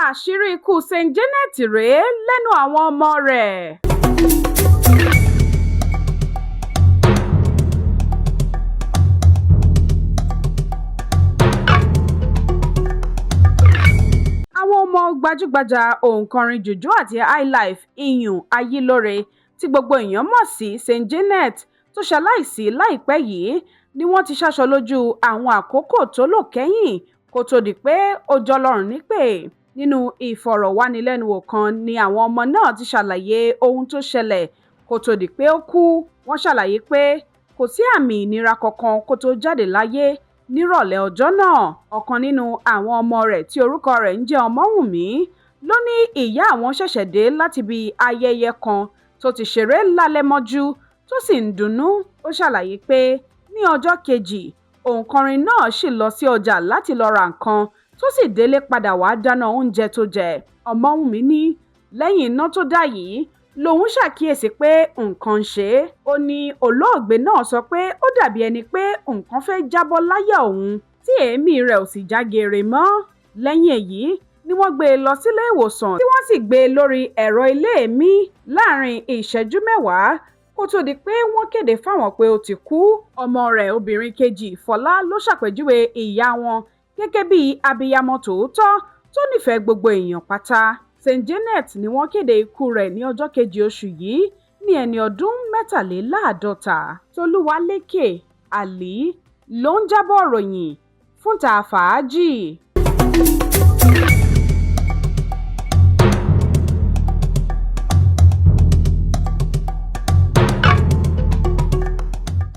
Àṣírí ikú Saint Janet rèé lẹ́nu àwọn ọmọ rẹ̀. Àwọn ọmọ gbajúgbajà òǹkọrin jùjú àti highlife Iyùn Ayílóore, tí gbogbo èèyàn mọ̀ sí Saint Janet, tó ṣaláìsí láìpẹ́ yìí ni wọ́n ti ṣaṣọ lójú àwọn àkókò tó lò kẹ́yìn kó tóó di pé ó jọlọ́run nípè. Nínú ìfọ̀rọ̀wánilẹ́nuwò kan ni àwọn ọmọ náà ti ṣàlàyé ohun tó ṣẹlẹ̀ kó tóó di pé ó kú. Wọ́n ṣàlàyé pé kò sí àmì ìnira kankan kó tóó jáde láyé nírọ̀lẹ́ ọjọ́ náà. Ọ̀kan nínú àwọn ọmọ rẹ̀ tí orúkọ rẹ̀ ń jẹ́ Ọmọ́wùnmí ló ní ìyá àwọn ṣẹ̀ṣẹ̀ dé láti ibi ayẹyẹ kan tó ti ṣeré lálẹ́ mọ́jú tó sì ń dunnú. Ó ṣàlàyé pé ní ọjọ́ kejì, òǹkọrin náà ṣì lọ sí ọjà láti lọ ra nǹkan tó sì délé padà wàá dáná oúnjẹ tó jẹ. Ọmọ́wùnmí ní lẹ́yìn iná tó dá yìí lòun ṣàkíyèsí pé nǹkan ń ṣe é. Ó ní olóògbé náà sọ pé ó dàbí ẹni pé nǹkan fẹ́ẹ́ já bọ́ láyà òun tí èémí rẹ̀ ò sì já geere mọ́. Lẹ́yìn èyí ni wọ́n gbé e lọ sílé ìwòsàn tí wọ́n sì gbé e lórí ẹ̀rọ iléèémí láàrin ìṣẹ́jú mẹ́wàá kó tóó di pé wọ́n kéde fáwọn pé ó ti kú. Ọmọ rẹ̀ obìnrin kejì, Fọlá, ló ṣàpèjúwe ìyá wọn gẹ́gẹ́ bíi abiyamọ tòótọ́ tó nífẹ̀ẹ́ gbogbo èèyàn pátá. Saint Janet ni wọ́n kéde ikú rẹ̀ ní ọjọ́ kejì oṣù yìí ní ẹni ọdún 53. Tolúwalékè Alí ló ń jábọ̀ ròyìn fún Ta Fàájì.